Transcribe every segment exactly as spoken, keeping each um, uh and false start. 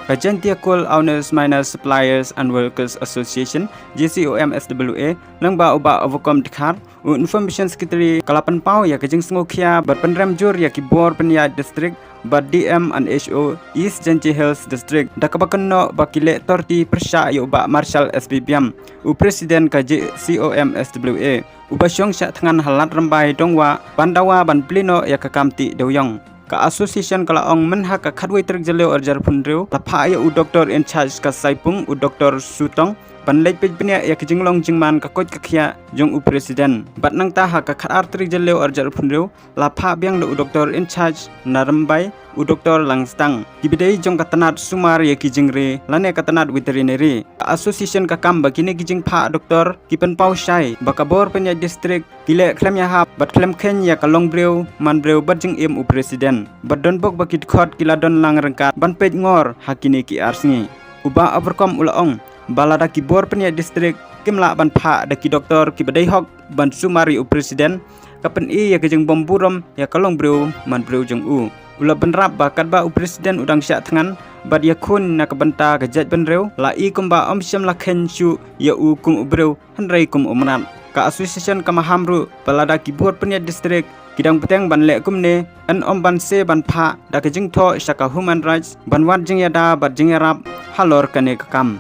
Ka Jaintia Coal Owners, Miners, Suppliers and Workers Association, J C O M S W A, lyngba u Bah Overcome Dkhar, u Information Secretary, ka la pynpaw ïa ka jingsngewkhia bad pynrem jur ïa ki bor pynïaid district bad D M and H O East Jaintia Hills District, da kaba kynnoh ba ki leh torti pyrshah ïa u Bah Marshal S B Biam, u President ka J C O M S W A, uba shong shah thngan ha Lad Rymbai Dongwah, ban dawa ban plie noh ïa ka kam tih dewïong. Ka association ka la ong mynha ka khatwei tarik Jylliew arhajar phew, la phah ïa u doktor in charge ka Saipung, u Doktor Sutong, ban leit peit bniah ïa ka jinglong jingman ka koit ka khiah jong u President. Bad nangta ha ka khatar tarik Jylliew arhajar phew, la phah biang da u doktor in charge na Rymbai, u Doktor Langstang, kiba dei jong ka tnat sumar ïa ki jingri lane ka tnat veterinary. Ka association ka kam ba kine ki jingphah doktor ki pynpaw shai ba ka bor pynïaid district ki leh khlem ïahap bad khlem kheiñ ïa ka longbriew manbriew bad jingim u President. Bad donbok ba ki dkhot ki la don lang ryngkat ban peit ngor ha kine ki ar sngi. U Bah Overcome u la ong ba lada ki bor pynïaid district kim lah ban phah da ki doktor kiba dei hok ban sumar ïa u President, ka pyni ïa ka jingbym burom ïa ka longbriew manbriew jong u. U la bynrap ba katba u President u dang shah thngan bad ïakhun na ka bynta ka jaitbynriew, la i kumba ym shym la kheiñ shuh ïa u kum u briew, hynrei kum u mrad. Ka association ka maham ruh ba lada ki bor pynïaid district ki dang bteng ban leh kumne, yn ym ban se ban phah da ka jingthoh sha ka human rights ban wad jingïada bad jingïarap halor kane ka kam.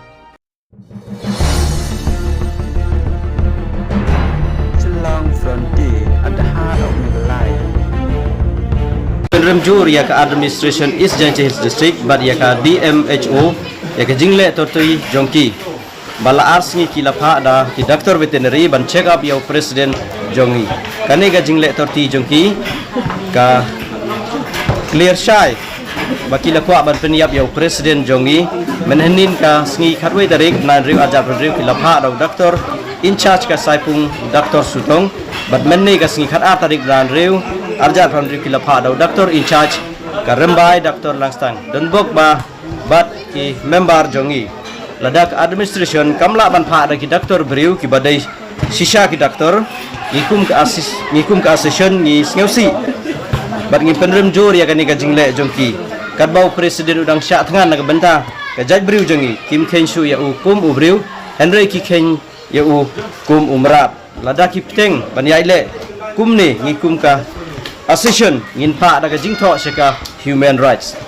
Shillong Frontier, at the heart of Meghalaya. Pynrem jur ïa ka administration East Jaintia Hills District bad ïa ka D M H O ïa ka jingleh torti jong ki. Ba la ar sngi ki la phah da ki doctor veterinary ban check up ïa u President jong ngi. Kane ka jingleh torti jong ki ka clear shai ba ki la kwah ban pynïap ïa u President jong ngi. Mynhynnin ka sngi khatwei tarik bnai hynriew arhajar phew hynriew ki la phah da u doctor in charge ka Saipung, Doctor Sutong. Bad mynne ka sngi khatar tarik bnai hynriew arhajar phew hynriew ki la phah da u doctor in charge ka Rymbai, Doctor Langstang. Donbok ba bad ki member jong ngi, lada ka administration kam lah ban phah da ki doctor briew kiba dei shisha ki doctor, ngi kum ka assist, ngi kum ka association ngi sngewsih bad ngi pynrem jur ïa kane ka jingleh jong ki. Katba u President u dang shah thngan na ka bynta ka jaitbriew jong ngi, kim kheiñ shuh ïa u kum u briew, hynrei ki kheiñ ïa u kum u mrad. Lada ki bteng ban ïaid leh kumne, ngi kum ka association ngin phah da ka jingthoh sha ka human rights.